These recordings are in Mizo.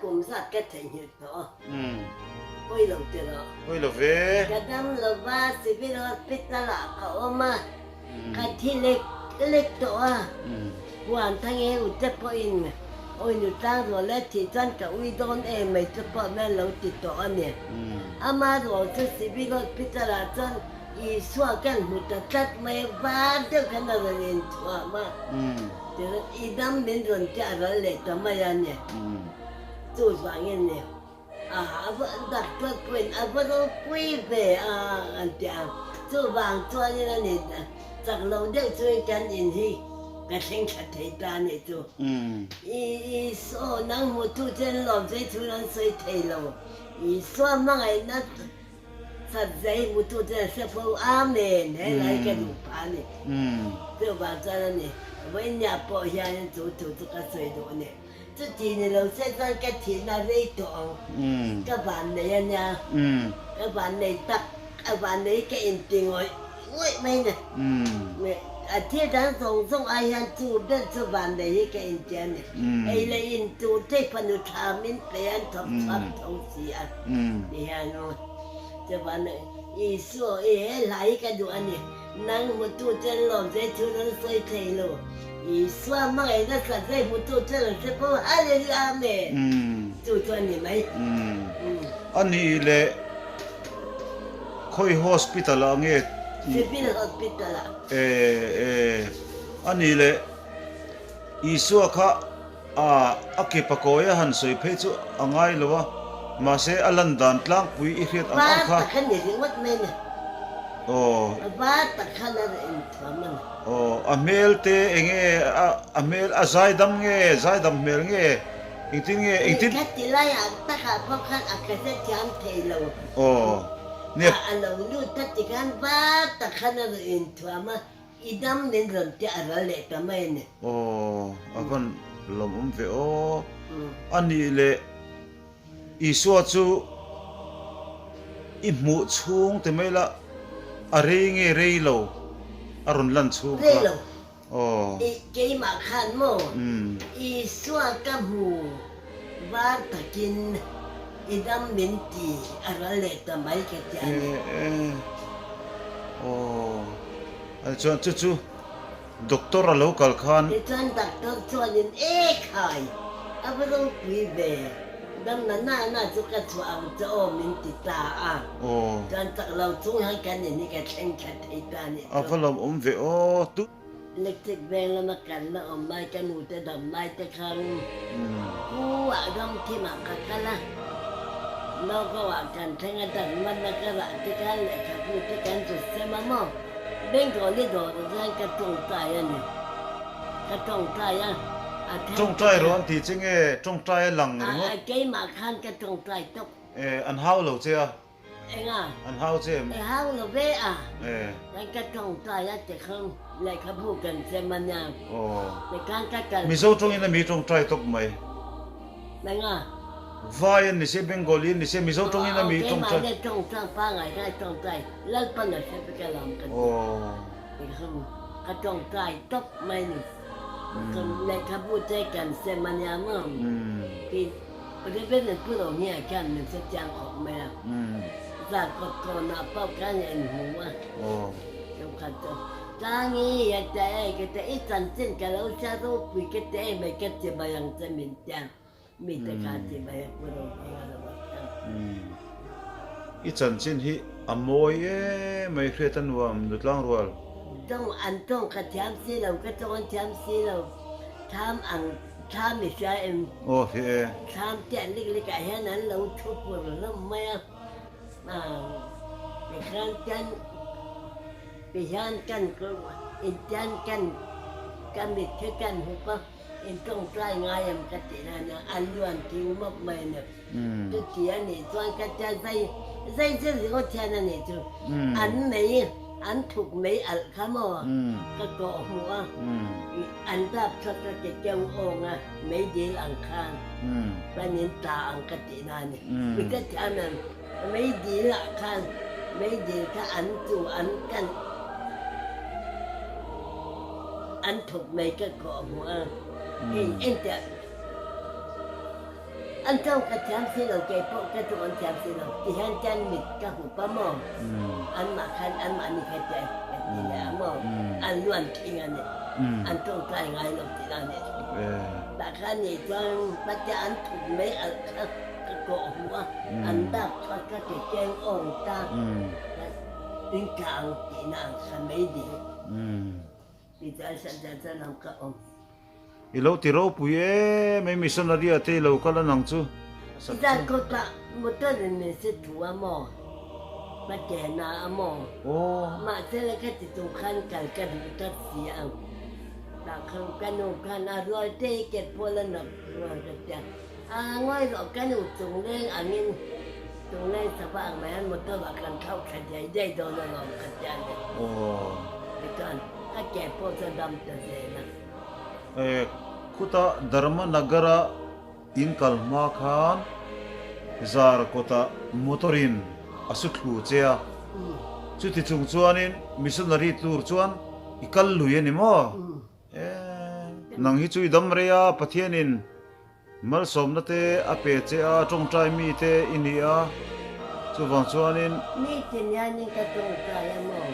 kum zat ka theihnghilh tawh a. Pawi lo ti rawh. Pawi lo ve. Ka dam lo va, Civil Hospital ah ka awm a, ka thi lek lek tawh a. Huan thang e u te pawhin awi nu tlang rual e thih chuan ka ui dawn em mai chu pawh nan lo ti tawh a ni. Ama rual chu Civil Hospital ah chuan Isua kan hmu ta tlat mai a, var deuh khan a rawn inthuam a, tichuan i dam min rawn ti a ral leh ta mai a ni. Chu vangin ni a doctor pawhin a va ropui ve a an ti a, chuvang chuanin a ni chak lo deuh chuan kan in hi ka thleng thla thei ta a nih chu. Isua nang hmutu chuan lawmzei chhun an sawi thei lo, Isua hmangaihna Satzai hmutu chuan hre fo, Amen! He lai ka duh phah a ni. Chuvang chuan a ni, Vawinia pawh hianin chu thu chu ka sawi duh a ni. Chuti ni lo se chuan ka thihna rei tawh ang. Ka vannei a nia. Ka vannei tak, a vannei ka inti ngawih ngawih mai ni. A thil dang zawng zawng ai hian chu ber chu vannei hi ka inti a ni. Ei leh in tur te fanu tha min pe an thawk chhuak tho si a. Ti hian aw, chuvan Isua i he hla hi ka duh a ni. Nang hmutu chen lawm che thu nan sawi thei lo. Isua hmangaihna sat zai hmutu chen an hre fo. Hallelujah Amen. Chu chu a ni mai. A nih leh khawi hospital ah nge? Civil hospital ah. E e a nih leh Isua kha A, a ke pakawi a han sawi phei chu a ngai lo a, mahse a lan dan tlangpui i hriat ang ang kha. Var tak a ni ringawt mai ni. Aw. Var tak khan a rawn inthuam a ni. Aw, a hmel te eng nge, a a hmel a zaidam nge, zaidam hmel nge, engtin nge, engtin. Lehkha ti laiah takah pawh khan a ka hrethiam thei lo. Aw, nia. A, a lo lut a tikhan var tak khan a rawn inthuam a. I dam min rawn ti a ral leh ta mai a ni. Aw, a van lawmawm ve aw. A nih leh Isua chu i hmuh chhung ti mai la, a rei nge rei lo a rawn lan chhung kha. Rei lo. Aw. I keimah khan maw Isua ka hmu var takin i dam min ti a ral leh ta mai ka ti a ni. E, aw, a chuan chu chu doctor a lo kal khan. Tichuan doctor chuanin e khai, a va ropui ve, dam na na na chu ka chhuah ang che aw min ti ta a. Aw. Chuan chak lo chung hian kan in hi ka thleng thla thei ta a nih chu. A va lawmawm ve aw, tu. Electric veng lama kalna awm lai ka nu te dam lai te khan Pu ah ram thim ah ka kal a, Logo ah kan thleng a dan man a ka rah te khan lehkhabu te kan zu sem a maw? Bengali dawr ah chuan ka tawngtai a ni. Ka tawngtai a, a then Tawngtai rawh an ti che nge tawngtai a lang ringawt? A keimah khan ka tawngtai tawp. Eh an hau lo che a. Enga? An hau che em? E hau lo ve a. E. Kan ka tawngtai a ti khan lehkhabu kan chem a nia. Aw. Ti khan ka kal. Mizo tawngin a mi tawngtai tawp mai. Enga? Vai an ni se, Bengali an ni se, Mizo tawngin a mi tawngtai. Aw, keimah nia tawngtai pangai kha tawngtai Lalpan a hre vek alawm ka ti. Aw. Ti khan ka tawngtai tawp mai ni. Lehkhabu te kan sem a nia maw? Ti. Reverend Pu Rohnia khian min hre chiang khawp mai a, zan kawt kawnah pawh khan a inhmu a, chukhat chu Tlangi a ti e ka ti, i chanchin ka lo hria ropui ka ti em mai ka ti mai ang che min tia, mite kha a ti mai a Pu Rohnia lo a tia. I chanchin hi a mawi em mai hriat a nuam nutlang rual. Tawng an tawng ka thiam si lo, ka tawng an thiam si lo, thlam ang. Thlam i hria em? Aw hria e. Thlam tiah lik lik ah hian an lo thu pur hlawm mai a, tikhian tian tihian kan intian kan ka mit hi kan hup a, in tawngtai ngai em ka tih na nia, an lu an ti mawp mai a ni. Chuti a nih chuan ka tia zai zai zir ringawt hian a nih chu an mei an thuk mei alh kha maw ka kawh hmuh a an dap chhuat ka ti keu awng a mei dil ang khan chuan in tla ang ka tih na a ni mi ka thiam em mei dil ah khan mei dil kha an chu an kan an thuk mei ka kawh hmuh a hei engtiah. An tawng ka thiam si lo, kei pawh ka tawng an thiam si lo. Ti hian chuan mit ka hup a maw? Anmah khan anmahni kha tia ka ti leh a maw? An luan thing a ni. An tawngtai ngai lo tih a ni. Tah khan nih chuan patia an thut mai alh kha ka kawh hmuh a, an dak chhuat kha ke keng awng ta in tla ang tihna ang kha mai dil. Ti chuan hriat chuan lam ka awm. I lo ti ropui em mai missionary a te i lo kal a nang chu. Zan kawtah motor in min si thu a maw? Ka ke na a maw? Mahse le ka ti tum khan kal ka duh tlat si ang. Tah khan ka nu khan a rual te hi ke pawl a nawk rual ka tia. A ngawi rawh ka nu chung leng angin chung leng sava ang mai hian motor ah kan thlauh thla diai diai dawn alawm ka tia le. Tichuan ka ke pawh chu a dam ta zel a. Khuta Dharma Nagara in kal hma khan Zarkawtah motor in a su thlu che a, chuti chung chuanin missionary tur chuan i kal lui a ni maw? Nang hi chu i dam rei a, Pathianin Malsawmna te a pe che a, tawngtai mi te i ni a, chuvang chuanin. Mi tin hianin ka tawngtai a maw?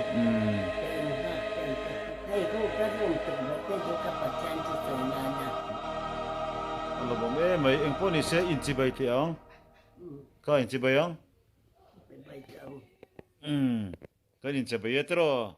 Ka inhak tel ka ti. Hei ho ka room tukverh te chu ka Pathian chu sawi nan a. A lawmawm em mai, engpawh ni se inchibai teh ang, ka inchibai ang. Inchibai teh ang. Umm, kan inchibai e tiraw?